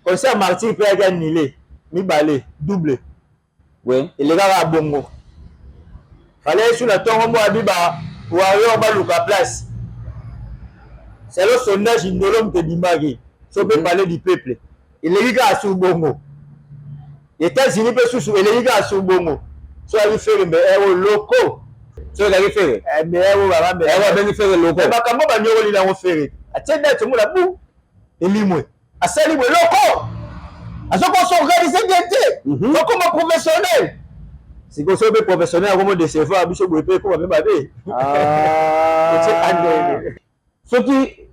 Concert martyr mpe yaki annulé mibale double. Oui. Elekaka bongo. Fallait sur na tongo mbo abi ba warrior baluka place. Selon sondage ndolo moto ebimaki. So mpe palais du peuple. Eleki kaka sur bongo. États-Unis mpe susu eleki kaka sur bongo. So ali Ferre mbe ero loko. So ezalaki Ferre. Eh, mbe ero baba mbe. Ero abengi Ferre loko. Makambo banyokoli nango Ferre. Atie date omona bu elimwe. Asali boye loko azoko s'organiser bien te. Okoma professionnel. Sikoyo soki mpe professionnel akomo décevoir biso boye mpe ekoma mpe mabe. Soki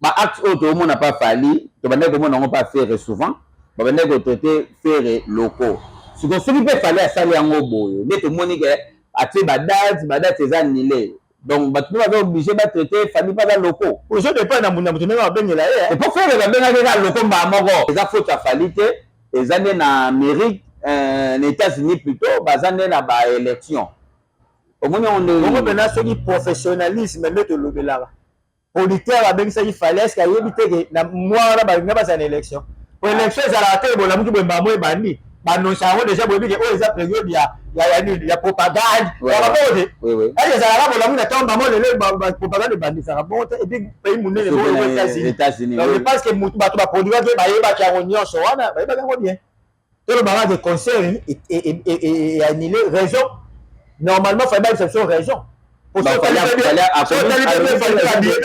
ba actes oyo toomona pa Fally, tobandaki komona yango pa Ferre souvent, babandaki kotraite Ferre loko. Sikoyo soki mpe Fally asali yango boye nde tomoni ke atie ba date, ba date eza annulé. Donc bato mpe baza oblige ba traite Fally mpe aza loko. Ozo dépend na moto ndenge babengela ye. Et po Ferre babengaki kaka loko mbala moko. Eza faute ya Fally te, eza nde na Amérique, na États-Unis plutôt, baza nde na ba élection. Omoni yango ndenge Bongo mpena soki professionnalisme nde tolobelaka. Producteur abengisaki Fally, est-ce que ayebi te ke na mois wana balinga bazala na élection? Po élection ezalaka te bolamuki boye mbala moko ebandi. Baannonce yango déjà boyebi ke oyo eza période ya ya ya nini ya propagande. Ya bongo te. Est-ce ezalaka bolamuki na ntango bango lelo propagande ebandisaka bongo te et puis pays monene bongo États-Unis. Donc je pense que mutu bato baproduiraki bayebaki yango nyonso wana bayebaki yango bien. Tolobaka ke concert est annulé raison normalement fallait bayebisa biso raison. Babillet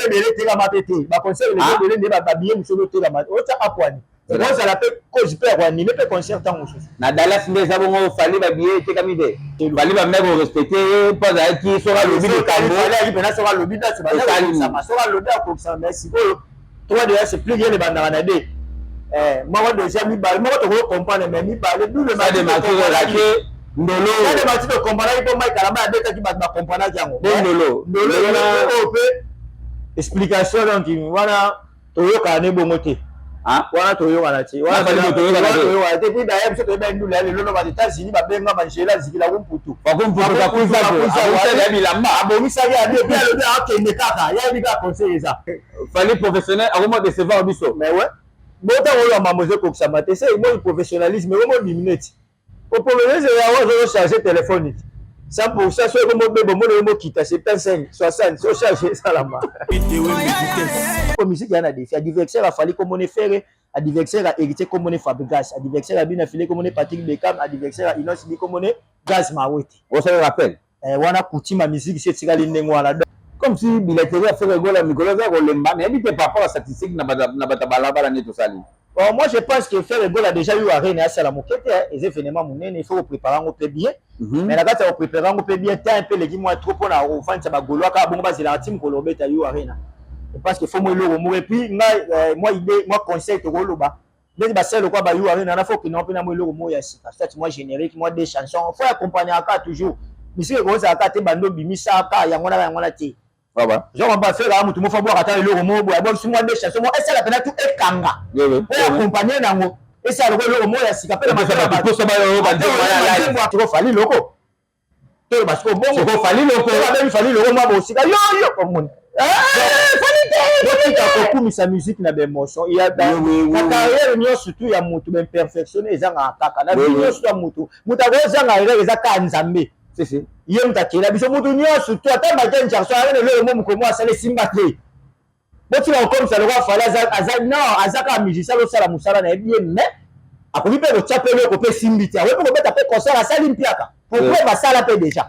ebele etekama mpe te baconcert ebele nde babillet mosusu otekama otya apwani ekozala mpe cause mpe ya koannule mpe concert ntango mosusu. Na Dallas nde eza bongo Fally ba billet etekami te. Fally ba meko respecte ye mpo azalaki soki alobi likambo. Fally ayaki mpena soki alobi date bazakokisama soki alobi akokisama mais sikoyo 3 déjà c'est plus rien ebandaka na 2 moko déjà mibale moko tokoki comprendre mais mibale double ndolo stade martyr tokomprendaki mpo Mike Kalamba abetaki bato bakomprendaki yango ndolo ndolo oyo mpe explication donc wana toyokana ne bongo te wana toyokana te wana toyokana te puis d'ailleurs biso toyeba ndula ya lelo no ba États-Unis babenga Angela Zikila Kumputu bilamba abongisaki abi epi alobi akende kaka yayebi kaka conseil eza Fally professionnel akoma décevoir biso. Mais ouais. Bota oyo mambo ezokokisama te se moi professionnalisme ekomo diminuer ti. Po professionnalisme ya wazo zo charger téléphone ti. 100% so ekomo bebo mona ekomo kita 75 60 so charger esalama. Po musique ya na défi adversaire afali komone Ferre, adversaire ya Héritier komone Fabregas, adversaire ya Bina Filé komone Patrick Beckham, adversaire ya Innoss'B komone Gaz Mawete. Osala rappel. Wana coutume ya musique si etikali ndenge wana. Comme si billetterie ya Ferre Gola mikolo eza kolemba, nayebi te par rapport à statistique na bato ya balabala nde tosali. Bon, moi je pense que Ferre Gola déjà eu arena asala moke te, eza événement monene, il faut kopréparer yango mpe bien. Mais na kati ya kopréparer yango mpe bien, temps mpe eleki mwa trop mpona kofandisa bagaulois kaka bongo bazelaka ti mokolo obeta yo arena. Je pense que faut mwa eloko moko et puis ngai mwa idée, mwa conseil tokoloba ndenge basala lokola ba U Arena na faut okende mpe na mwa eloko moko ya sika, soit mwa générique, mwa deux chansons, faut accompagner kaka toujours. Musique ekozala kaka te bando obimisaka yango na yango na te. Genre on va faire un mutu moko abwaka ata eloko moko boye abwakisi mwa deux chansons moko esala mpena tu ekanga po accompagner nango esala lokola eloko moko ya sika mpe na matoko Fally loko toloba sikoyo bongo Fally loko babengi Fally loko mwa bosika yoyo omoni botika kokumisa musique na baémotion ya na carrière nyonso tu ya mutu baimperfection ezangaka kaka na vie nyonso ya mutu mutu akozanga erreur eza kaka Nzambe. Ye mutu akela biso mutu nyonso tu ata Michael Jackson aza na eloko mo mokolo mo asala esimba te. Botika kokomisa lokola Fally aza aza non aza kaka musicien azosala mosala na ye bien mais akoki mpe kotya mpe eloko mpe esimbi te akoki mpe kobeta mpe concert asali mpiaka pour preuve asala mpe déjà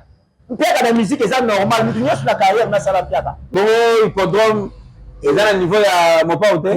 mpiaka na musique eza normal mutu nyonso na carrière nasala mpiaka. Bongo hippodrome eza na niveau ya Mopao te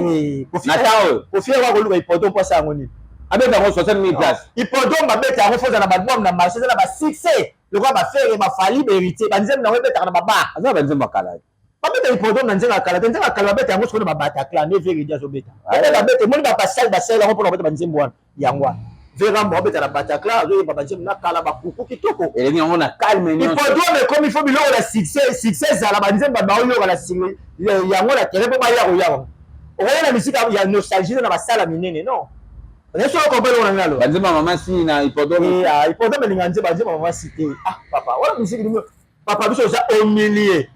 na temps oyo Koffi yango akoluka hippodrome mpo asala yango nini? Abeta yango 60 000 places. Hippodrome babeta yango fo ozala na baalbum na marché eza na basuccès lokola baFerre baFally baHéritier banzembo nango ebetaka na babar. Aza na banzembo ya kala. Babeta hippodrome na nzembo ya kala te, nzembo ya kala babeta yango sikoyo na baBataclan nde Veredi azobeta. Ebe babeta emoni bapasale basala yango mpona kobeta banzembo wana yango wana. Verambo abeta na Bataclan azoyemba banzembo na kala bakuku kitoko. Elengi yango na calme nyonso. Hippodrome ekomi fo biloko na succès succès ezala banzembo baoyoka na yango na terrain mpo baya koya yango. Okoya na misika ya nostalgie na basala minene non. Est-ce que comprendre on a Banzembo ya mama si na hippodrome. Eh, hippodrome elinga nzembo banzembo ya mama si te. Ah papa, wana musique nini? Papa biso oza humilie.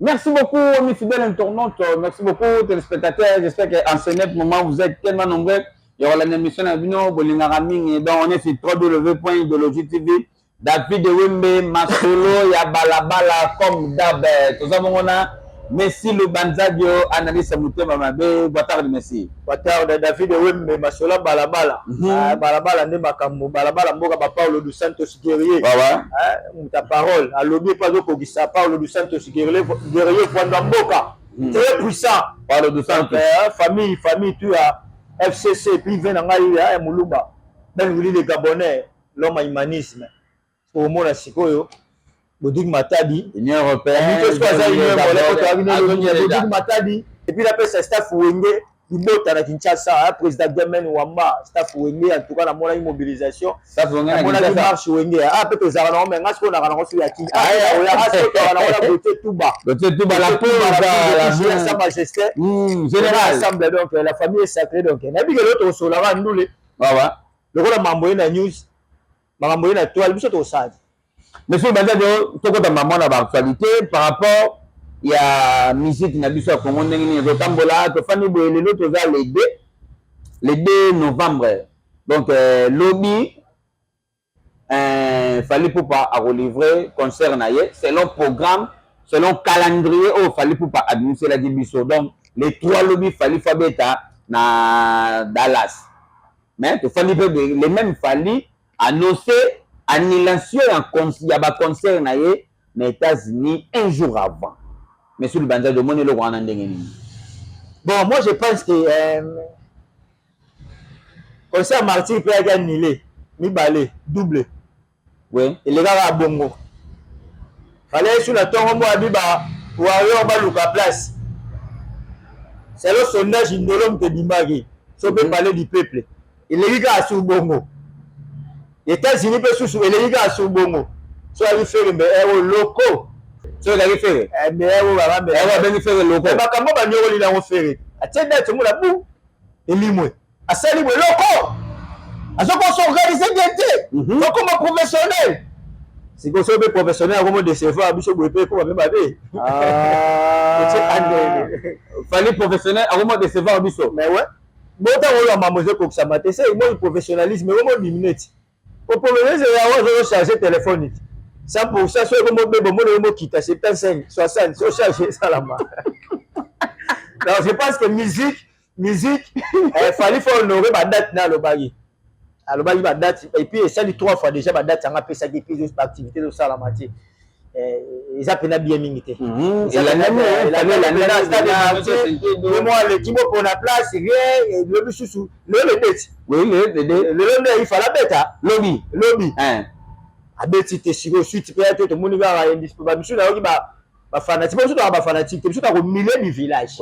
Merci beaucoup, mes fidèles internautes. Merci beaucoup, téléspectateurs. J'espère qu'en ce net moment, vous êtes tellement nombreux. Il y aura l'émission na bino, bolingaka mingi. Donc, on est sur www.idéologie TV. David Wembe, Masolo, ya Balabala, comme d'hab. Toza mongona. Messi Lubanzadio, analyste motema mabe. Boa tarde, Messi. Boa tarde, David Wembe, Masolo Balabala. Ah, Balabala nde makambo, Balabala mboka ba Paulo dos Santos guerrier. Ah, muta parole, alobi pa azokokisa Paulo dos Santos guerrier, guerrier fwanda mboka. Très puissant. Paulo dos Santos. Famille tout ya FCC, puis ve na ngai ya Mulumba. Ben Willy le Gabonais, l'homme à humanisme. Omona sikoyo Bodik Matadi. Union européenne. Bodik Matadi. Et puis napesa staff Wenge libota na Kinshasa, président Gamen Wamba, staff Wenge, en tout cas namonaki mobilisation. Staff Wenge na namonaki Kinshasa. Marche Wenge. Ah, peut tozalaka nango, mais nga sikoyo naka nango soki ya Kin. Ah, oya, ah, sikoyo tozalaka nango na Gauthier Touba. Gauthier Touba, la pause, la la Sa Majesté. Général. Ensemble, donc la famille est sacrée, donc nayebi ke lelo tokosolaka ndule. Lokola mambo ye na news, makambo ye na toile, biso tosali. Monsieur Banzadio, tokota mama na baactualité par rapport ya musique na biso ya Congo, ndenge nini ezotambola. Tofandi boye lelo, toza le 2 novembre. Donc lobi Fally Ipupa akolivre concert na ye selon programme, selon calendrier oyo Fally Ipupa abimiselaki biso. Donc le 3, lobi, Fally abeta na Dallas. Mais tofandi mpe, le même Fally annoncé annulation ya baconcert na ye na États-Unis un jour avant. Monsieur Lubanzadio, omoni eloko wana ndenge nini? Bon, moi je pense que concert Martyr mpe ayaki annulé mibale, double. Elekaka bongo. Fallait esu na ntongo mpo abi ba warrior baluka place selon sondage. Ndolo moto ebimaki so mpe Palais du Peuple eleki kaka sur bongo. États-Unis mpe susu eleki kaka sur bongo. So ali Ferre mbe ero loko. So ezalaki Ferre. Mbe ero baba. Ero abengi Ferre loko. Makambo banyokoli nango, Ferre atie date, omona bu elimwe, asali boye loko, azokos'organiser bien te. Okoma professionnel sikoyo, soki mpe professionnel akomo décevoir biso boye mpe ekoma mpe mabe. Fally professionnel akomo décevoir biso. Mais ouais, botango oyo mambo ezokokisama te, se moi professionnalisme ekomo diminuer ti po professionnalisme yango azocharge téléphone ti 100%, so ekomo bebo mona emokita 75, 60, so charge esalama. Donc je pense que musique, Fally faut honorer badate na alobaki badate, et puis esali trois fois déjà badate yango apesaki, et puis baactivité ezosalama te. Eza mpena bien mingi te. Mo aleki bopona place, rien. Lobi susu, lelo ebeti, lelo nde ifala abeta. Lobi. Lobi abeti te. Sikoyo suite mpe ya te, tomoni kaka bamisu nayoki bafanatiques. Biso toka bafanatiques te, biso toka milieu du village.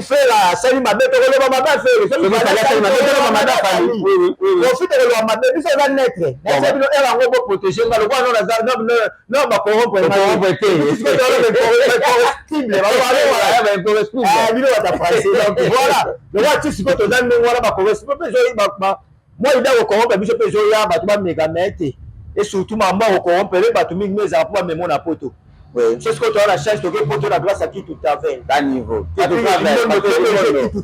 Ferre asali mabe, tokoloba mabe. Ferre profite, koloba mabe. Biso eza neutre, nayesa bino ere yango, boprotéger nga lokola no bacorrompre incorruptible bino bata français. Donc voilà, lokola ti sikoyo toza ndenge wana, bacorruptible mpe mwa ida kocorrompre biso mpe ezoya, bato bameka me te. Et surtout mambo ya kocorrompre bato mingi me ezala mpo bamemo na poto. So sikoyo toza na chance, toke poto na grâce ya Kitu Travel. Ba niveau. Kitu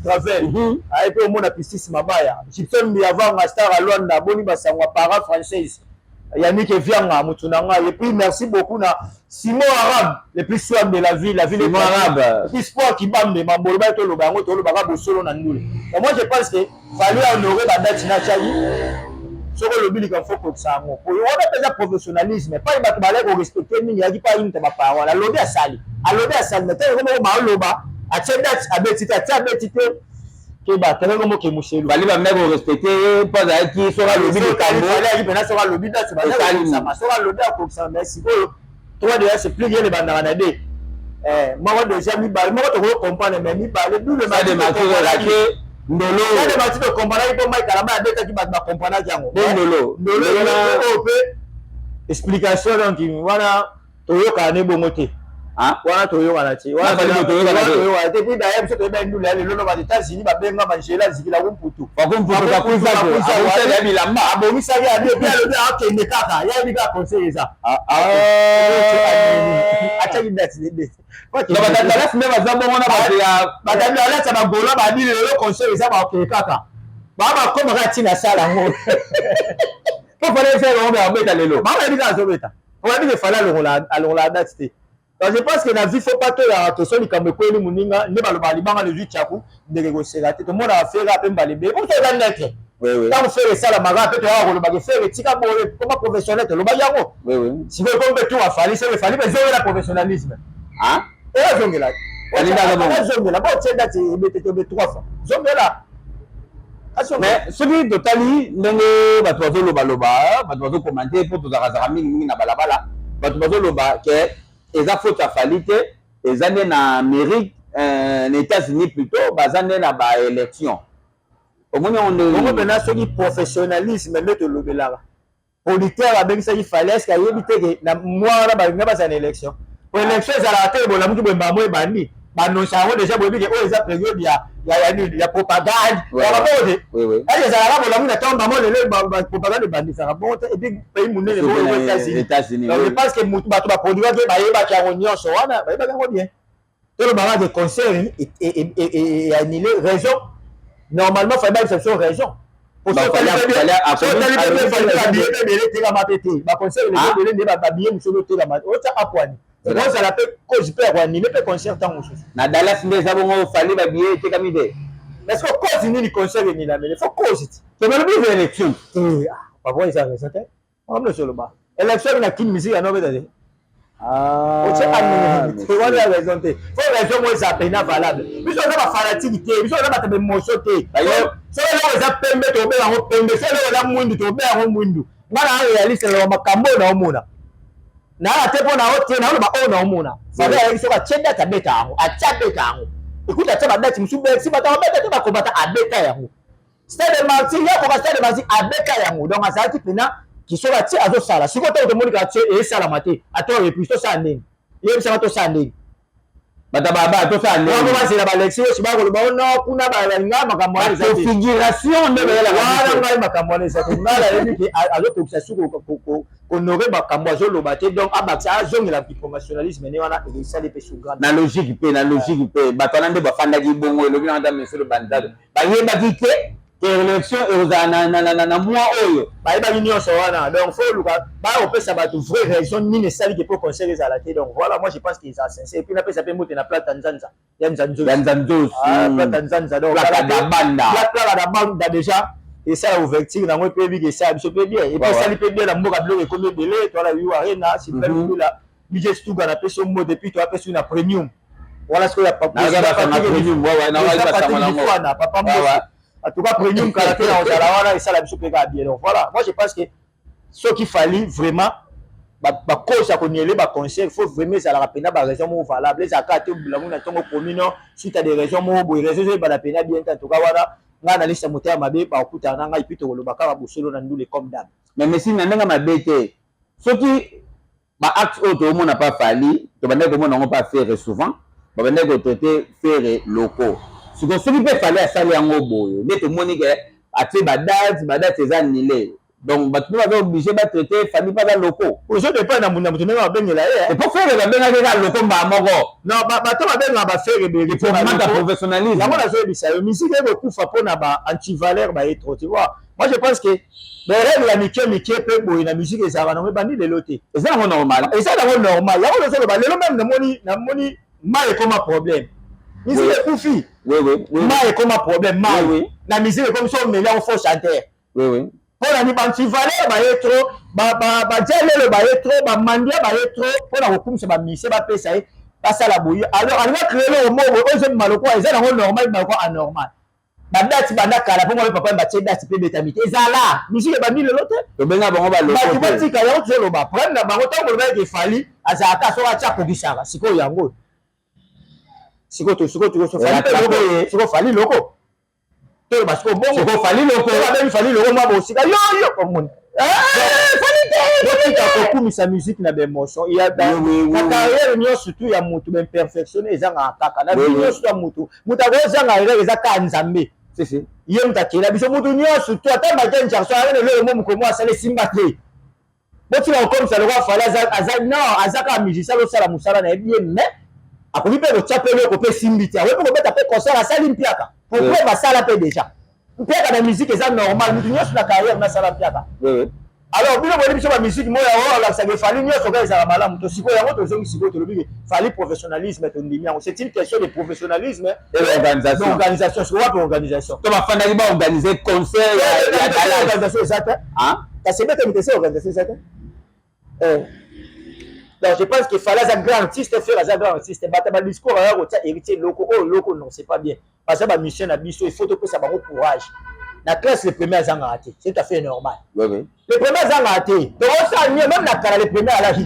Travel aye mpe omona Pistis Mabaya, Gibson Mbiavanga, star ya Lwanda, boni basango ya para française, Yannick Evianga, mutu na ngai. Et puis merci beaucoup na Simon Arabe, le plus soin de la ville, la ville. Simon Arabe. Et puis Sport Kibambe, mambolo ba toloba yango, tolobaka bosolo na ndule. Et moi je pense que fallait honorer badate na tiaki. Soki olobi likambo, faut kokisa yango. Wana mpenza professionnalisme. Pai bato balaki korespecter mingi, ayaki mpa yini ta baparole. Alobi asali, alobi asali, mais ntango moko baoloba, atie date, abeti te, atie, abeti te, keba tenge moke moselu. Fally bameki korespecter ye mpo azalaki, soki alobi likambo. Ayaki mpena, soki alobi date, bazakokisama. Soki alobi, akokisama. Mais sikoyo trois déjà, c'est plus rien. Ebandaka na deux, moko déjà, mibale, moko tokoki comprendre, mais mibale, double. Ndolo. Bati tokompanaki mpo Mike Kalamba abetaki, bato bakompanaki yango. Ndolo. Ndolo oyo mpe explication, donc wana toyokaka ne bongo te. Wana toyokana te, wana toyokana te. Puis d'ailleurs, biso toyeba ndula ya lelo no ba États-Unis, babenga Bangela Zikila Kumputu. Bilamba. Abongisaki abi, et puis alobi akende kaka, yayebi kaka conseil eza, atiaki date nde. Batalasi nde baza bongo na bato ya Batami alati ya bagola, babi lelo conseil eza, bakokende kaka, baa bakoma kaka ntina sala yango. Po Fally esa bango babeta lelo. Bayebi kaka azobeta, oyebi ke Fally alongola date te. Donc je pense que na vie, faut pas toyaka toso likambo ekweli moninga nde balobaka libanga lezwi tiaku ndeke koseka te. Tomonaka Ferre ape mbala ebele po toza neutre. Ntango Ferre esalamaka mpe, toyaka kolobaka Ferre etika boye, koma professionnel, tolobaki yango. Sikoyo komi mpe tour a Fally, soki Fally mpe ezongela professionnalisme, ezongela, azongela bo tie date ebete te, obe trois fois zongela. Mais soki totali ndenge bato bazolobaloba, bato bazocommenter, mpo tozalakazaka mingimingi na balabala, bato bazoloba ke eza faute ya Fally te, eza nde na Amérique, na États-Unis plutôt, baza nde na baélection. Omoni yango ndenge? Bongo mpena soki professionnalisme nde tolobelaka, producteur abengisaki Fally, est-ce ayebi te ke na mwa wana balinga bazala na élection? Po élection ezalaka te bolamuki boye, mbamo ebandi, baannonce yango déjà, boyebi ke oyo eza période ya nini, ya propagande ya babongo te. Ese ezalaka bolamuki na ntango mbamo lelo propagande ebandisaka bongo te. Et puis pays monene bongo États-Unis, donc je pense que mutu bato baproduiraki bayebaki yango nyonso wana, bayebaki yango bien. Tolobaka ke concert annulé, raison normalement Fally bayebisa biso raison. Otali mpe ebele etekama mpe te, baconcert eleki ebele nde babillet mosusu otekama, otya apwani, ozala mpe cause mpe ya koannuler mpe concert ntango mosusu. Na Dallas nde eza bongo, Fally babillet etekami te. Mais ce cause nini concert enilamele? Faut cause ti. Tobalobi eza élection. Papa, eza raison te. Makambo nyonso oloba, élection na kini, musique yango obeta te, otie wana ya raison te. Faut raison moko eza pena valable. Biso eza bafanatike te, biso eza bato baémotion te. Soki eloko eza pembe, tokobenga yango pembe. Soki eloko eza mwindu, tokobenga yango mwindu. Nga na réaliste, naloba makambo oyo naomona naa te, mpo nao te naoloba oyo naomona. Fally ayebi soki atie date, abeta yango, atia, abeta yango. Ekuti atia badate mosusu, Bercy bato abeta te, bakobata, abeta yango. Stade Martyrs ya koka, Stade Martyrs abeta yango. Donc azalaki mpena kisoki atie, azosala. Sikoyo ntango tomoni kaka tie esalama te, ata reprise, tosala ndenge yebisaka, tosala ndenge Bato baba, tosala ndenge wana, bazela balexi oyo bakoloba o no kuna balinga makambo wana eza te. Configuration nde bayelaka. Wana ngai makambo wana eza te. Ngai nayebi ke azotokisa su kohonorer makambo azoloba te. Donc abakisa, azongela professionnalisme ne wana, esali mpe su grande. Na logique mpe, na logique mpe, bato wana nde bafandaki bongo. Elobi nanga ta monsieur Banzado, bayebaki te ke élection ekozala na mois oyo. Bayebaki nyonso wana. Donc faut oluka bayopesa bato vraie raison nini esaliki mpo concert ezala te. Donc voilà, moi je pense que eza sincère. Et puis napesa mpe mbote na plata nzanza ya Nzanzosi. Ya Nzanzosi. Plata nzanza, donc Plata da banda. Plata da banda déjà esala ouverture nango epe ebiki, esala biso mpe bien, et puis esali mpe bien na mboka. Biloko ekomi ebele, toala U Arena, Sylvain Lukula, DJ Stuga, napesi yo mbote. Et puis toapesi na premium wana sikoyo ya papa Mboso. En tout cas premium kala te na kozala wana, esala biso mpe kaka bien. Donc voilà, moi je pense que soki Fally vraiment bacause ya koannuler baconcert, faut vraiment ezalaka mpena baraison moko valable. Ezalaka te bilango na ntongo komi non, suite à des raisons moko boye, raison ezoyebana mpena bien te. En tout cas wana ngai na lista motema mabe, bakokutana na ngai, puis tokoloba kaka bosolo na ndule comme dame. Mais messi, na ndenge mabe te, soki baacte oyo toomona pa Fally, tobandaki komona yango pa Ferre souvent, babandaki kotraiter Ferre loko. Sikoyo soki mpe Fally asali yango boye nde tomoni ke atie badate, badate eza annulé, donc bato mpe baza obligé batraiter Fally mpe aza loko. Ozodépend na moto ndenge babengela ye. Epo Ferre babengaki kaka loko mbaa moko. Non, bato babengaka baFerre. Manque professionnalisme. Yango nazoyebisa yo, musique ekokufa mpona ba antivaleur baye trop, tu vois. Moi je pense que barègle ya mike mike mpe boye na musique ezalaka nango, ebandi lelo te. Eza yango normal. Eza nango normal. Yango nazoloba lelo même, namoni mai ekoma problème, musique ekufi. Mai ekoma problème, mai na musique ekomi so omeli yango, faux chanteur. Mpona ni baantivaleur baye trop, badia lelo baye trop, bamandia baye trop mpona kokumisa bamusicien, bapesa ye basala boye. Alors alinga créer eloko moko boye oyo ezobima lokola eza nango normal, ebima lokola anormal. Badate banda kala mpo mwa papa batie date mpe ebetami te, ezala musique ebandi lelo te. Tobenga bango baloko. Bato batika yango, tozoloba problème na bango. Ntango koloba eke Fally azalaka soki atia akokisaka, sikoyo yango sikoyo sikoyo sikoyo Fally loko, toloba sikoyo bongo. Sikoyo Fally loko. Babengi Fally loko mwa bosika yoyo omoni. Fally te. Botika kokumisa musique na baémotion. Ya na carrière nyonso tu ya motu, baimperfection ezangaka kaka na vie nyonso ya motu. Moto akozanga erreur eza kaka Nzambe, ye moto akela biso. Motu nyonso tu, ata Michael Jackson aza na eloko mo mokolo mo asala esimba te. Botika kokomisa lokola Fally aza, non, aza kaka musicien, azosala mosala na ye bien, mais akoki mpe kotya mpe eloko mpe esimbi te. Akoki mpe kobeta mpe concert, asali mpiaka. Pourquoi basala mpe déjà mpiaka na musique? Eza normal, motu nyonso na carrière nasala mpiaka. Alors bino boyebi biso bamusique moyo oyo alakisaka e Fally nyonso kaka ezala malamu. To sikoyo yango tozongi sikoyo, tolobi ke Fally professionnalisme, tondimi yango, c'est une question de professionnalisme. Et organisation. Organisation sikoyo, wapi organisation? To bafandaki baorganiser concert ya Dallas. Organisation eza te. Kasi ebetami te, se organisation eza te. Donc je pense que Fally aza grand artiste, Ferre aza grand artiste. Bato badiscours aya kotia héritier loko oyo loko, non, c'est pas bien, parce que bamusicien na biso, il faut topesa bango courage. Na classe, le premier azangaka te, c'est tout à fait normal. Le premier azangaka te. Tokosala mieux. Même na kala, le premier alaki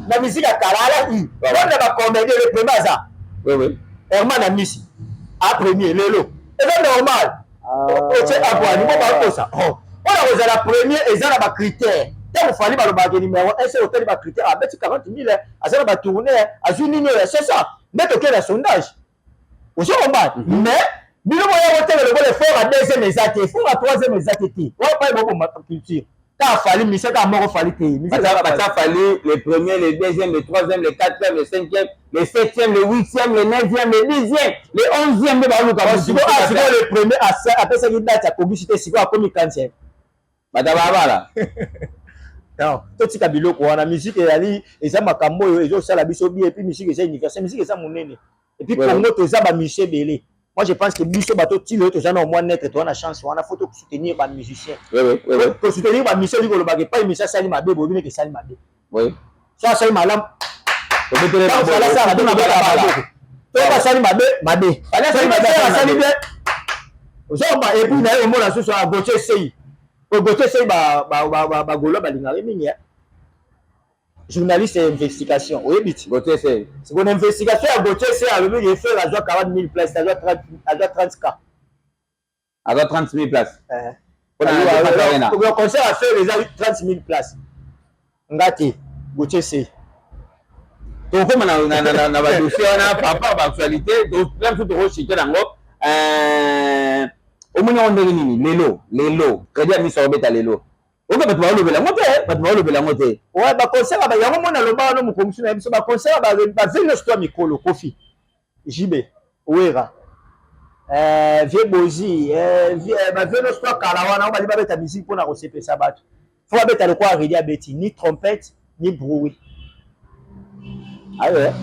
na musique ya kala, alaki même na bacomédie, le premier aza Herman Amisi a premier. Lelo eza normal otie apwani mo bakosa mpona kozala premier. Eza na bacritère. Ntango Fally balobaka numéro 1, se otali bacritère, abeti 40 000, aza na batournée, azwi nini oyo, c'est ça nde tokei na sondage, ozokomba. Mais bino boya koteka lokola effort ya deuxième eza te, effort ya troisième eza te te. Wana pai boboma culture kaka Fally, mise kaka moko Fally te. Batia Fally le premier, le deuxième, le troisième, le quatrième, le cinquième, le septième, le huitième, le neuvième, le dixième, le onzième, nde baluka. Sikoyo le premier apesaki date, akobisi te, sikoyo akomi quantième. Bato babala. Non, totika biloko wana. Musique ezali, eza makambo oyo ezosala biso bien. Et puis musique eza universel, musique eza monene. Et puis Congo toza bamusicien ebele. Moi je pense que biso bato tili oyo toza na mwa netre, toza na chance wana, faut tosoutenir bamusicien. Tosoutenir bamusicien olingi kolobaka epai musicien asali mabe, boyebi neke esali mabe. So asali malamu, to basali mabe mabe, asali bien, ozomba. Et puis na ye omona susu Gauthier Sey. Gauthier Sey, bagaulois balingaka mingi, journaliste ya investigation, oyebi ti. Gauthier Sey. Sikoyo investigation ya Gauthier Sey, alobi ke Ferre azwa 40 000 place, azwa 30 K. Azwa 30 000 place. Concert ya Ferre eza 30 000 place. Nga te, Gauthier Sey. Tokóma na badossier wana, papa, baactualité na biso, tokoshite nango. Omoni yango ndenge nini lelo? Lelo Reddy Amisi akobeta lelo, oke bato baolobela yango te, bato baolobela yango te. Ouais, baconcert yango mona aloba wana mokomisi na biso, baconcert bavie nyonso to ya mikolo, Kofi, JB, Wera, vie Bozi, bavie nyonso to kala wana oyo bali babeta musique mpona kosepesa bato, faut babeta lokola Reddy abeti, ni trompette ni bruit. Aye.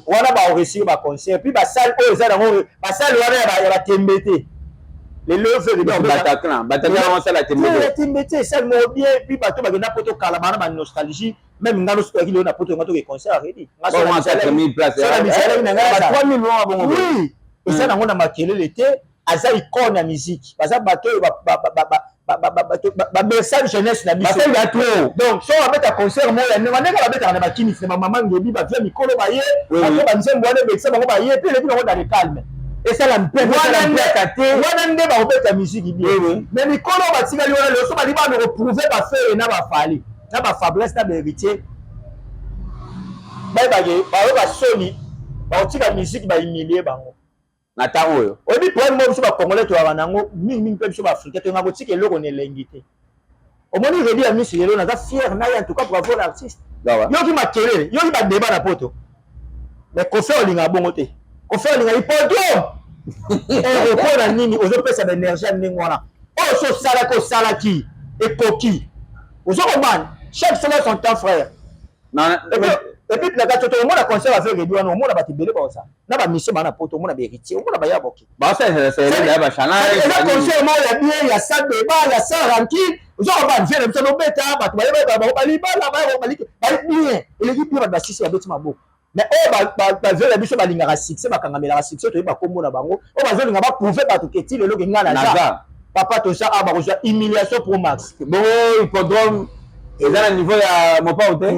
Wana baréussir baconcert. Puis basale oyo eza nango, basale wana ya batembe te. Lelo Bataclan, Bataclan osala tembe te. Tembe te, esale moko bien. Puis bato bakenda poto kala, bana banostalgie. Même nga nyonso toyaki lelo na poto, nga toke concert Reddy. Oui, eza nango na makelele te. Aza icône ya musique. Baza bato oyo babersali jeunesse na biso. Donc so babeta concert moko ya ndenge ndenge babetaka na bakinisi na bamama ngebi, bavia mikolo baye, bato banzembo wana ebekisa bango, baye mpe eleki bango dans le calme. Esala mpeka te. Wana nde bakobeta musique bien. Mais mikolo batikali wana lelo, so bali bana koprouver baFerre na baFally na baFabregas na bahéritier, bayebake bayoka soni, bakotika musique, bahumilie bango. Na ntango oyo. Oyebi problème moko biso bacongolais toyaka nango mingimingi, mpe biso baafricain toyanga kotika eloko na elengi te. Omoni Reddy Amisi lelo, naza fier na ye, en tout cas bravo l'artiste. Yoki makelele, yoki badeba na poto. Mais Kofi olingaka bongo te. Kofi olinga hippodrome mpo na nini? Ozopesa baénergie ya ndenge wana oyo so osalaki, osalaki ekoki, ozokomana. Chaque chose son temps, frère. Et puis na kati omona concert avec Reddy wana, omona bato ebele baosala na bamission baa na poto, omona bahéritier, omona baya boki. Eza concert moko ya bien, ya sans débat, ya sans rancune. Ozoka bavie na biso nobeta, bato bayeba bango balibala bali bien, eleki bien, bato basisi babeti maboko. Mais oyo bavie na biso balingaka succès, bakangamelaka succès, toyeba kombo na bango, oyo bazolinga baprouver bato ke ti lelo ke ngai naza papa, toza awa, bakozwa humiliation pro max. Bongo hippodrome eza na niveau ya Mopao te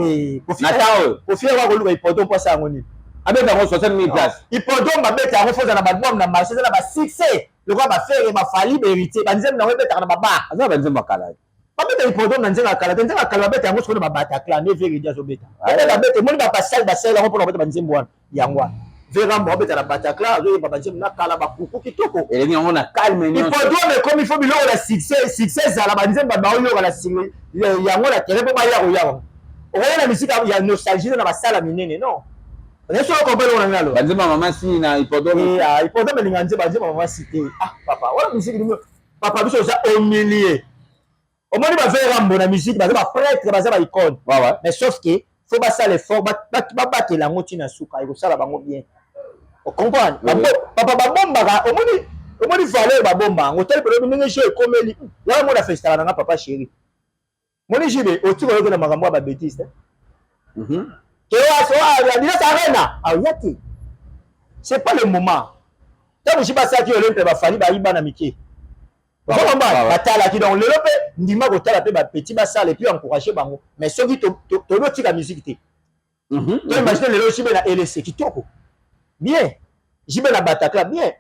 na temps oyo. Kofi yako akoluka hippodrome mpo asala yango nini? Abeta yango 60 000 place. Hippodrome babeta yango, faut eza na baalbum na marché, eza na basuccès lokola baFerre, baFally, bahéritier, banzembo nango ebetaka na babar. Aza na banzembo ya kala. Babeta hippodrome na nzela ya kala te. Nzela ya kala babeta yango sikoyo na babataclan nde veredi azobeta. Babeta, emoni bapasale basala yango mpona kobeta banzembo wana. Yango wana Verambo abeta na Bataclan, azoyemba banzembo na kala, bakuku kitoko. Elengi yango na calme nyonso. Hippodrome ekomi fo biloko na succès, succès ezala banzembo baoyoka na yango na terrain mpo baya koya yango. Okoya na misika ya nostalgie na basala minene non. Oyebi soki comprendre wana ngalo. Banzembo ya mama si na hippodrome. Eh, ah, hippodrome elinga nzembo banzembo ya mama si te. Ah papa, wana musique papa biso oza au milieu. Omoni ba vrai Rambo na musique baza ba prêtre, baza ba icône. Ouais. Mais sauf que faut basala effort, babatela yango ntina suka, ekosala bango bien. Ocomprendre? Papa babombaka, omoni omoni valeur babomba yango. Otali pelobi ndenge jeu ekomeli. Yango mona festaka na nga papa chéri. Moni jibe otiki oyoki na makambo ya ba bêtise te. Adidas Arena, aoya te. C'est pas le moment. Ntango jibe asalaki Olympia, bafali bayiba na mike. Ozomba batalaki donc lelo mpe ndima kotala mpe bapetit basala et puis encourager bango. Mais soki toyebi otika musique te. To imagine lelo jibe na LSC kitoko. Bien. Jibe na Bataclan bien.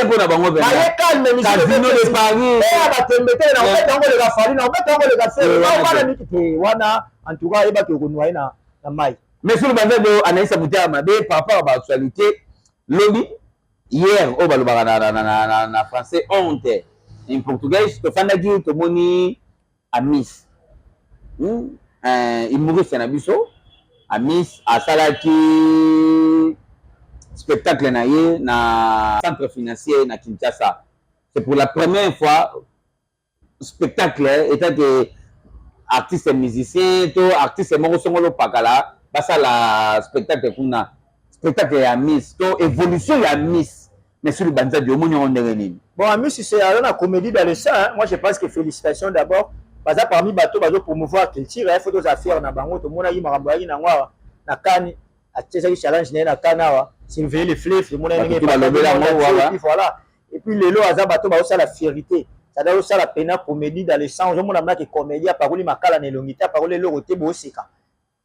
Mpona bango baye calme Casino de Paris. Eh batembe te na obeta yango leka Fally na obeta yango leka Ferre. Wana miki te wana en tout cas yebaki okonoyer na mai. Mais sur banzembo anaisa motema mabe par rapport à baactualité lobi hier oyo balobaka na français honte in portugais, tofandaki tomoni Amis, humoriste na biso Amis asalaki spectacle na ye na centre financier na Kinshasa. C'est pour la première fois spectacle étant que artiste musicien to artiste moko songolo pakala basala spectacle kuna, spectacle ya Amis to évolution ya Amis. Mais sur Banzadi, omoni yango ndenge nini? Bon, Amis, c'est alors la comédie dans le sang, hein. Moi je pense que félicitations d'abord, baza parmi bato bazo promouvoir culture, il faut toza fier na bango. Tomonaki makambo yaki nango awa na kani, atiesaki challenge na ye na kani awa, surveiller les fleuves, tomonaki ndenge balobela yango wana. Voilà. Et puis lelo aza bato bazosala fierté, c'est-à-dire osala pena comédie dans le sang, ozomona mnaki comédie apakoli makala na elongi te, apakoli eloko te, boseka.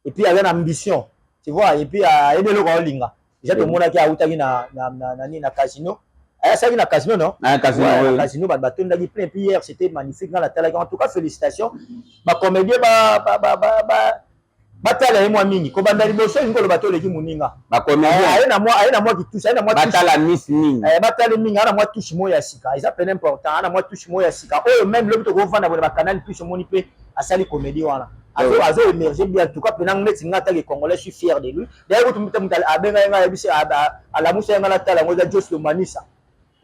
Et puis aza na ambition, tu vois, et puis ayebi eloko aolinga. Déjà tomonaki autaki na na casino. Asalaki na casino, non? Na casino, ouais, na casino bato batondaki plein. Puis hier c'était magnifique, nga natalaki. En tout cas félicitations bacomédien, batala ye mwa mingi kobanda liboso. Elingi koloba te oleki moninga. Aye na mwa kitouche, aye na mwa batala miss mingi. Batala mingi, aye na mwa touche moko ya sika, eza pene important. Aye na mwa touche moko ya sika oyo même lobi tokovanda boye na bacanal plus, omoni mpe asali comédie wana, azo émerger bien. En tout cas pena neti nga atake congolais, je suis fier de lui. D'ailleurs kutu mutu abenga ye nga, ayebisi, alamusa ye nga natala yango, eza Jos Lomanisa.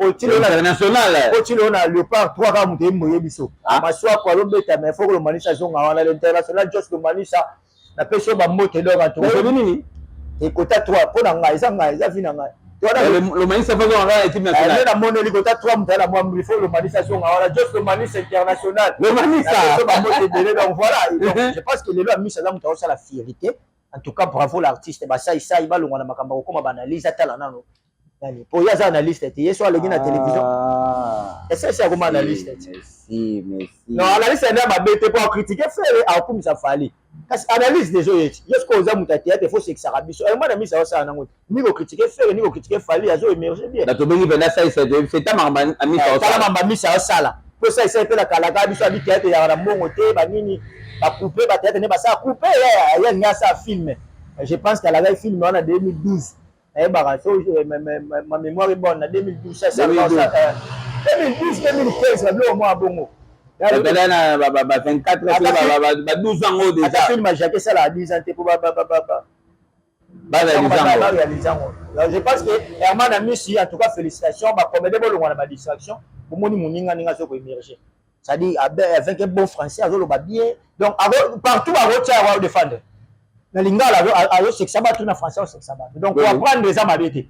International. Otilo na Léopard 3 kaka moto eyembo ye biso Maswako alobeta, mais faut Lomanisa azonga wana. L'international Jos Lomanisa, napesi yo bambote. Donc en tout cas nini? Ekota 3 mpo na ngai, eza ngai, eza vi na ngai. Lomanisa fazonga kaka équipe nationale. Namoneli kota 3, moto ala mwa mbili, faut Lomanisa azonga wana. Jos Lomanisa international. Lomanisa. Bambote ebele. Donc voilà, donc je pense que lelo Amisi aza moto azosala fierté. En tout cas bravo l'artiste. Basaisai balongwa na makambo ya kokóma baanalyse, atala nano nani po ye aza analyste te. Ye so aleki na télévision, esesi akoma analyste te. Non, analyste nde mabe te po acritiquer Ferre, akokumisa Fally, kasi analyse deja oye ti yo sikoyo oza moto ya théâtre, faut sekisaka biso. Mwana misi aosala nango te, ni kocritiquer Ferre ni kocritiquer Fally, azo émerger bien. Tobengi mpenza Saisa, toyebisa makambo Amisi. Tala makambo Amisi aosala po Saisa mpe nakalaka biso abi théâtre ezalaka na mbongo te, banini bacoupe bathéâtre nde basala coupe, ye alingi asala film. Je pense qu'alakaki film wana 2012, nayebaka so ma mémoire est bonne, na 2012, 2012, 2015, babiloko mwa bongo. Na ba 24, ba 12 ans déjà. Film ya Jacques esalaka 10 ans te po baréalise yango. Je pense que Herman Amisi, en tout cas félicitations. Bacomédien bolongwa na badistraction, bomoni moninga ndenge azo koémerger, c'est-à-dire avec un bon français, azoloba bien. Donc partout akotia yango, défendre na lingala, azosekisa bato na français, azosekisa bato. Donc koapprendre eza mabe te,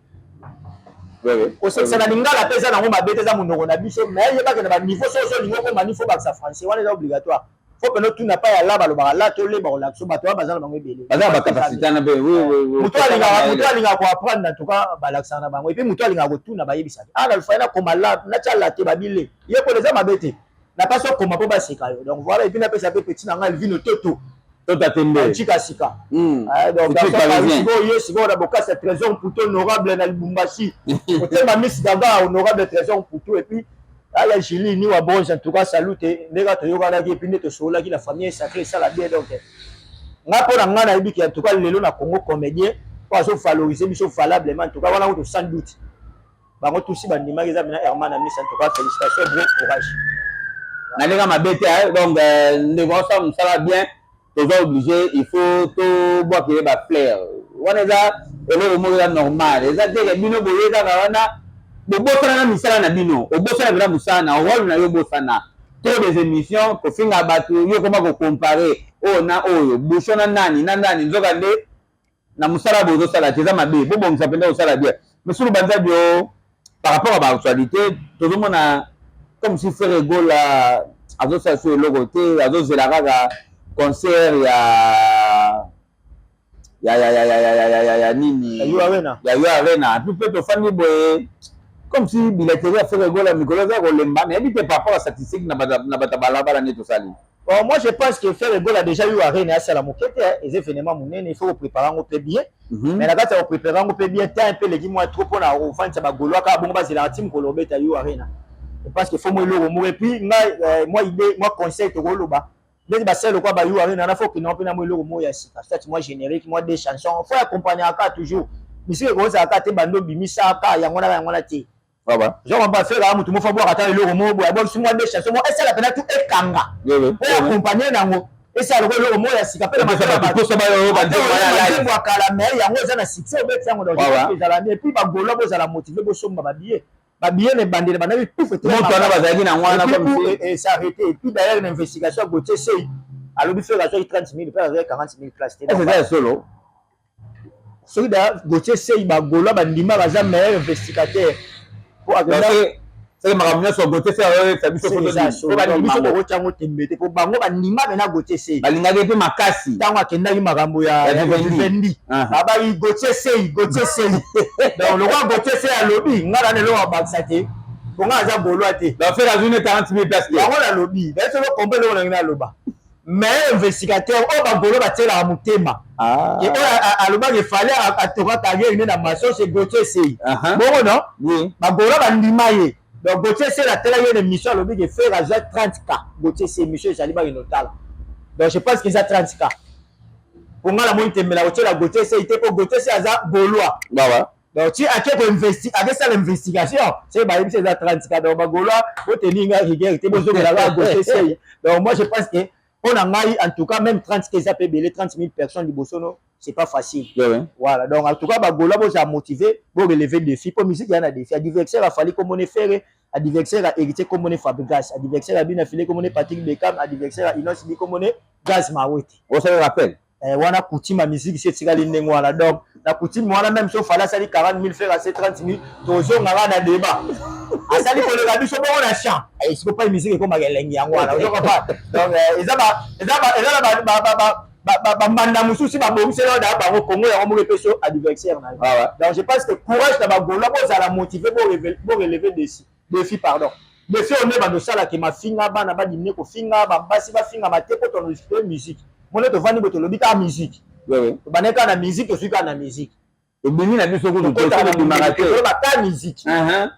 kosekisa na lingala mpe eza nango mabe te, eza monoko na biso. Mais yebake na baniveau so ozolinga okoma ni faut bakisa français wana, eza obligatoire. Faut pene otuna pa ya la balobaka la toleba kolakisa bato wana baza na bango ebele. Baza na bacapacité wana mpe. Moto alingaka koapprendre, en tout cas balakisaka na bango. Et puis moto alingaka kotuna, bayebisaka: ah, nalufai nakoma la, natya la te, babile yekola, eza mabe te, napasi okoma mpo baseka yo. Donc voilà. Et puis napesa mpe petit na ngai Elvino Toto. Tota Tembe. Tika sika. Donc sikoyo ye sikoyo na bokasi ya Trésor Mputu, honorable na Lubumbashi, otema Miss Gaga, honorable Trésor Mputu, et puis Aya Julie ni wa bronze, en tout cas salut te ndenge toyokanaki et puis nde tosololaki la famille sacrée esala bien. Donc nga, mpo na nga, nayebi ke en tout cas lelo na Congo, comédien po azovaloriser biso valablement, en tout cas wana kutu sans doute bango tusi bandimaki, eza mena Herman Amis. En tout cas félicitations bro, courage. Na ndenge mabe te. Donc ndeko osala mosala bien, toza obligé, il faut tobwakele bafleurs wana. Eza eloko moko eza normal, eza te ke bino boye kaka wana bobosana na misala na bino. Obosana mpena mosala na rôle na yo, obosana trop des émissions, kofinga bato, yo koma kocomparer oyo na oyo, bouchon na nani na nani, nzoka nde na mosala boye ozosala te. Eza mabe, bobongisa mpenza, kosala bien. Mais solo banzabi o par rapport à baactualité, tozomona comme si Ferre Gola azosala so eloko te, azozela kaka concert ya nini? Ya U Arena. Ya U Arena. Puis mpe tofandi boye comme si billetterie ya Ferre Gola mikolo eza kolemba. Nayebi te par rapport à statistique na bato ya balabala nde tosali. Bon, moi je pense que Ferre Gola déjà U Arena asala moke te, eza événement monene, il faut kopréparer yango mpe bien. Mais na kati ya kopréparer yango mpe bien, temps mpe eleki mwa trop mpona kofandisa bagaulois kaka bongo bazelaka ti mokolo obeta U Arena. Je pense que faut mo eloko moko. Et puis ngai, mwa idée, mwa conseil, tokoloba ndeti basala lokola ba U Arena na faut okende mpe na mwa eloko moko ya sika, soit mwa générique, mwa deux chansons, faut accompagner kaka toujours. Misiki ekozala kaka te bando obimisaka yango na yango wana te. Genre mpa Ferre mutu moko abwaka ata eloko moko boye, abwakisi mwa deux chansons moko, esala mpena tu ekanga oyo accompagne nango, esala lokola eloko moko ya sika mpe na kala, mais yango eza na succès, obeti yango. Donc ezala bien. Et puis bagaulois bozala motivé, bosomba babillet. Babillet na ebandeli bandaki pouf. Moto wana bazalaki na wana. S'arrêter. Et puis d'ailleurs, na investigation ya Gautier Sey, alobi Ferre azwaki 30 000 mpe azwaki 40 000 place te. Eza ya solo? Soki da Gautier Sey, bagaulois bandima, baza meilleur investigateur. Soki makambo nyonso Gautier Sey ayoyebisa biso. Biso tokotyango tembe te, po bango bandima mena Gautier Sey. Balingaki mpe makasi. Ntango akendaki makambo ya Vivendi, babaki Gautier Sey, Gautier Sey. Donc lokola Gautier Sey alobi, nga na eloko abakisa te, po nga aza gaulois te. Donc Ferre azwi ne 40 000 place te? Yango nalobi, naye soki okompe eloko nangi naloba, mais investigateur oyo bagaulois batielaka motema, oyo alobaki efale atoka carrière ne na maso, c'est Gautier Sey. Bongo non, bagaulois bandima ye. Donc Gautier Sey atelaki ye na émission, alobi ke Ferre azwa 30 K. Gautier Sey, émission ezali, bakende otala. Donc je pense que eza 30 K. Po nga namoni tembela kotiela Gautier Sey te, po Gautier Sey aza gaulois. Donc ti ake koinvesti, akesala investigation, se bayebisi eza 30 K. Donc bagaulois boteni nga rigueur te, bozongela kaka Gautier Sey. Donc moi je pense que mpo na ngai, en tout cas même 30 K eza mpe ebele. 30 000 personnes liboso no, c'est pas facile. Voilà, donc en tout cas bagaulois bozala motivé, borelever défi, mpo musique ya na défi. Adversaire afali komona Ferre, adversaire ya Héritier komona Fabregas, adversaire ya Bina File komona Patrick Beckham, adversaire ya Innoss'B komona Gaz Mawete. Osali rappel. Wana coutume ya musique si etikali ndenge wana. Donc na coutume wana, même so Fally asali 40 000, Ferre ase 30 000, tozongaka na débat, asali koleka biso bongo na champ esiko pai musique ekomaka elengi yango wana, ozokopa. Donc eza na bambanda mosusu babongiseli oyo daa bango Congo yango moko epesi adversaire na yo. Donc je pense que courage na bagaulois, bozala motivé, borelever défi, défi pardon, défi oyo nde bandosalaka mafinga, bana badimine kofinga, basi bafingama te, mpo toenregistre musique mone, tovandi boye, tolobi kaka musique, tobandaki kaka na musique, tozwi kaka na musique. Tobimi na biso kutu. Tobimaka te, kaka musique.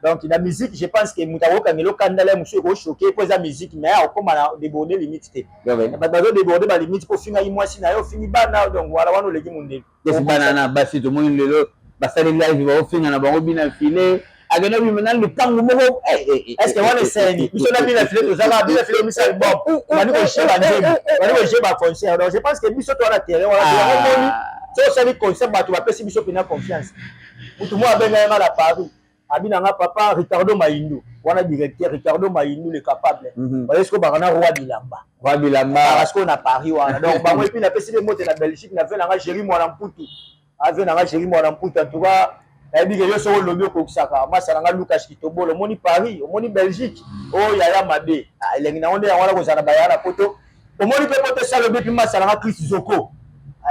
Donc na musique, je pense que moto akokangela okandala mosusu ekochoquer mpo eza musique, mais akokoma na déborde limite te. Bato bazodéborde balimite mpo ofingaki mwasi na yo, ofingi bana, donc voilà, wana oleki mondelo. Esi bana na basi, tomoni lelo basali live, baofinga na bango Bina File, akende bima na lupangu moko. Est ce que wana eseni biso na Bina File? Tozala Bina File misa album, bandi koje banzembo, bandi koje baconcert. Donc je pense que biso to wana terrain wana yango moni so osali concert, bato bapesi biso mpena confiance. Mutu moko abengai nga na Paris, abi na nga papa Ricardo Maindu wana, directeur Ricardo Maindu le capable, baye sikoyo baka na roi bilamba. Roi bilamba. Baka sikoyo na Paris wana. Donc bango et puis napesi mpe mbote na Belgique na ve na nga Géri Mwana Mputu, ave na nga Géri Mwana Mputu. En tout cas nayebi ke yo soki olobi okokisaka. Masa na nga Lucas Kitobolo, omoni Paris, omoni Belgique oyo yaya mabe, elengi nango nde yango wana kozala na bayaya na poto. Omoni mpe poto esalobi. Et puis masa na nga Chris Zoko,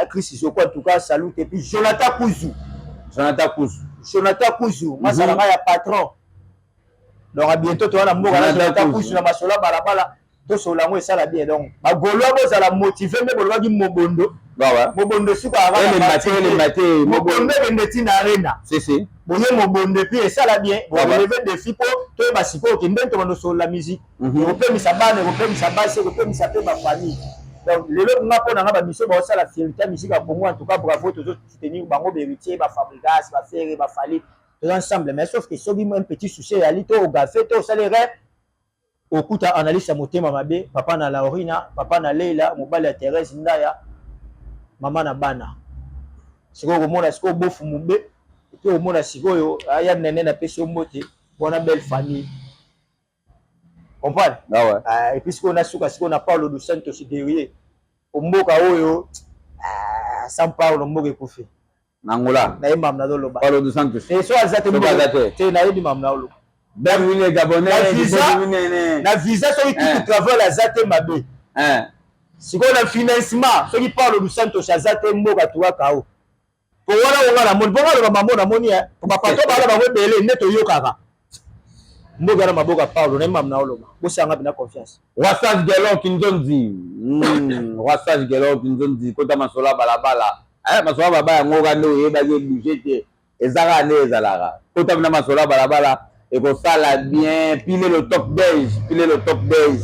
Chris Zoko, en tout cas salut. Et puis Jonathan Kuzu. Jonathan Kuzu. Jonathan Kuzu, masa na nga ya patron. Donc à bientôt, toza na mboka na Jonathan Kuzu na masolo ya balabala, tosolola yango esala bien. Donc bagaulois bozala motivé nde bolobaki mobondo. Mobondo esukaka kaka, mobondo ekende ntina Arena. Boye mobondo, et puis esala bien, borelever défi mpo toyeba sikoyo ke ndenge tobanda osolola musique, ekopemisa bana, ekopemisa basi, ekopemisa mpe bafamille. Donc lelo nga, mpo na nga, bamisio baosala fierté ya musique ya Congo. En tout cas bravo, tozosoutenir bango, baHéritier, baFabregas, baFerre, baFally, toza ensemble. Mais sauf que soki un petit souci eyali, to ogaffer, to osala erreur, okuta analyse ya motema mabe. Papa na Laurina, papa na Leila, mobali ya Thérèse Ndaya, mama na bana, sikoyo komona sikoyo bofu mobe, et puis omona sikoyo aya nene, napesi yo mbote wana, belle famille, comprendre. Ah ouais. Ah, et puis sikoyo nasuka sikoyo na Paulo dos Santos derrière omboka oyo, ah, San Paulo, mboka ekufi. Na Angola. Nayebi mamu nazoloba. Paulo dos Santos. Te, so aza te. Soki aza te. Te, nayebi mamu naoloba. Berwine Gabonais. Na visa, soki Kiki Travel aza te, mabe. Sikoyo na financement, soki Paulo dos Santos aza te, mboka tuwaka o po wana onga namoni mpo nga aloba mambo namoni po bapato bala bango ebele nde toyokaka mboka na maboko ya Paulo. Nayebi mamu naoloba, bosanga mpena confiance. Roi Sage Gelor Kinzonzi. Roi Sage Gelor Kinzonzi, kota masolo ya balabala. Masolo ya balabala yango kaka nde oyebaki ebouge te, eza kaka nde ezalaka. Kota mpena masolo ya balabala, ekosala bien. Pile le top dej, pile le top dej,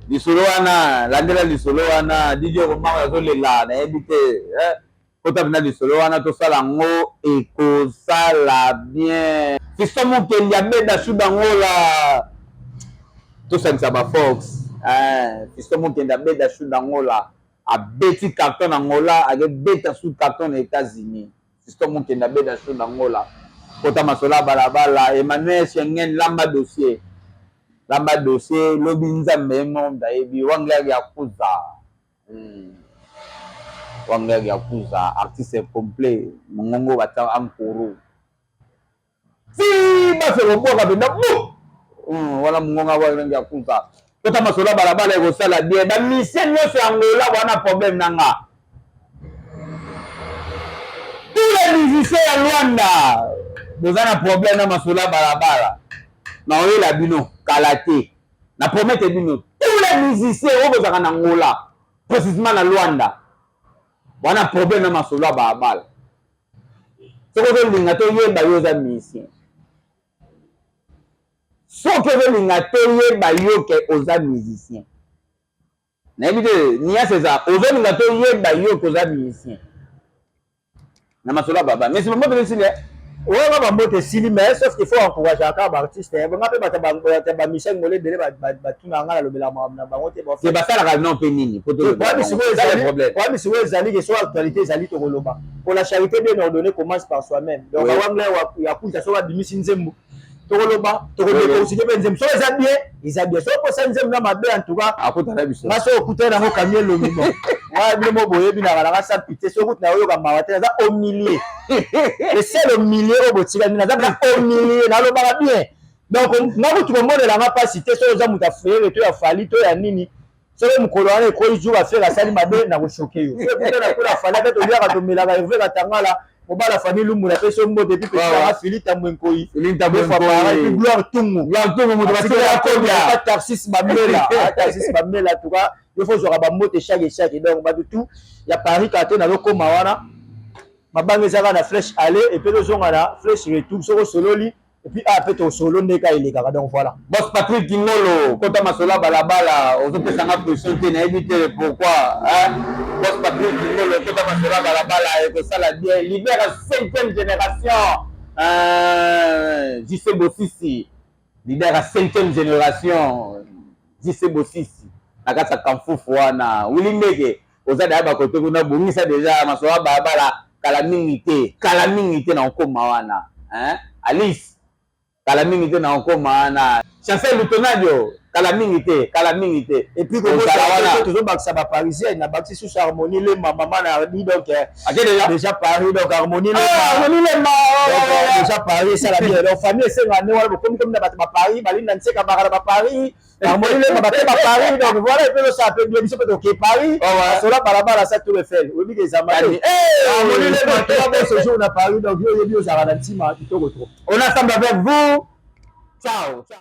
lisolo wana, landela lisolo wana. DJ Romar azolela, nayebi te. Kota mpena lisolo wana, tosala yango, ekosala bien. Fiston Mokendi abeda shudangola, tosangisa bafox. Fiston Mokendi abeda shudangola, abeti carton na Angola, akebeta su carton na États-Unis. Fiston Mokendi abeda shudangola, kota masolo ya balabala. Emmanuel Schengen, lamba dossier, lamba dossier, lobi Nzambe ye monde ayebi. Wangler Yakuza. Wangler Yakuza, artiste complet, mongongo batia ankuru ti bafe kobwaka mpenza bu wana, mongongo Wangler Yakuza, kota masolo ya balabala, ekosala bien. Bamusicien nyonso ya Angola wana, problème na nga. Tous les musiciens ya Lwanda, boza na problème na masolo ya balabala, naoyela bino kala te. Na promete bino, tous les musiciens oyo bozalaka na Angola, précisément na Lwanda wana, problème na masolo ya balabala. Soki ozolinga toyeba yo oza musicien, soki ozolinga toyeba yo ke oza musicien, nayebi te niase eza, ozolinga toyeba yo ke oza musicien na masolo ya baba, mais bambote esili. Wana bambote esili, mais sauf qu'il faut encourager kaka baartiste. Nga mpe bato ya bamisien ngolo ebele batuna nga, nalobela makambo na bango te. Te, basalaka non mpe nini? Problème sikoyo ezali ke so actualité ezali, tokoloba. Pour la charité bien ordonnée commence par soi-même. Donc awangla ya kuta, so babimisi nzembo, tokoloba, tokodécortiquer mpe nzembo. Soki eza bien, eza bien. Soki posa nzembo na mabe, en tout cas akutana biso. Nga soki okutani nango kami elongi, bon, nga bino mo boyebi naka nanga sans pitié. Soki okuti na oyoka mawa te, naza au milieu, le seul au milieu oyo botikali, naza mpe au milieu, nalobaka bien. Donc nga kutu komonelanga mpasi te. Soki oza moto ya Ferre to ya Fally to ya nini, soki mokolo wana ekoyi jour affaire asali mabe, na kochoquer yo. Soki ekuta na kola Fally ate, toliaka, tomelaka. Herve Katangala, mobala famille Lumbu, napesi yo mbote. Et puis pesaka Fili Tambwe Nkoi, puis Gloire Tungu, Tarsis Bamela, Tarsis Bamela. En tout cas yo fo ozwaka bambote chaque chaque. Donc bato tout ya Paris kaka te, nazokóma wana, mabanga ezaka na flèche aller et puis tozonga na flèche retour. Soki osololi et puis ah, mpe tosolo nde ka elekaka. Donc voilà. Boss Patrick Kingolo, kota masolo ya balabala. Ozopesanga pression te, nayebi te pourquoi. Boss Patrick Kingolo, kota masolo ya balabala, ekosala bien. Libère cinquième génération, JC Bosisi, leader ya cinquième génération, JC Bosisi na kati ya Kamfufu wana. Wili Ndeke, oza daya bakote kuna, bongisa deja masolo ya balabala. Kala mingi te, kala mingi te na okóma wana. Alice, kala mingi te na okóma wana. Chancel Lutonadio, kala mingi te, kala mingi te. Et puis tozobakisa baparisien, na bakisi susu Harmonie Lema, mama na Ardi. Donc ake déjà. Déjà Paris, donc Harmonie. Harmonie Lema. Déjà Paris esala bien. Donc famille esenga nde wana bokomi komi na bato baparis, balinda nseka baka na baparis, Harmonie Lema bate baparis. Donc voilà, et puis osala mpe bien, biso mpe toke Paris, sola balabala sa Tour Eiffel, oyebi ke ezamba te. Harmonie Lema, toa bon séjour na Paris. Donc yo oyebi ozalaka na ntima kitoko trop. On ensemble avec vous, ciao.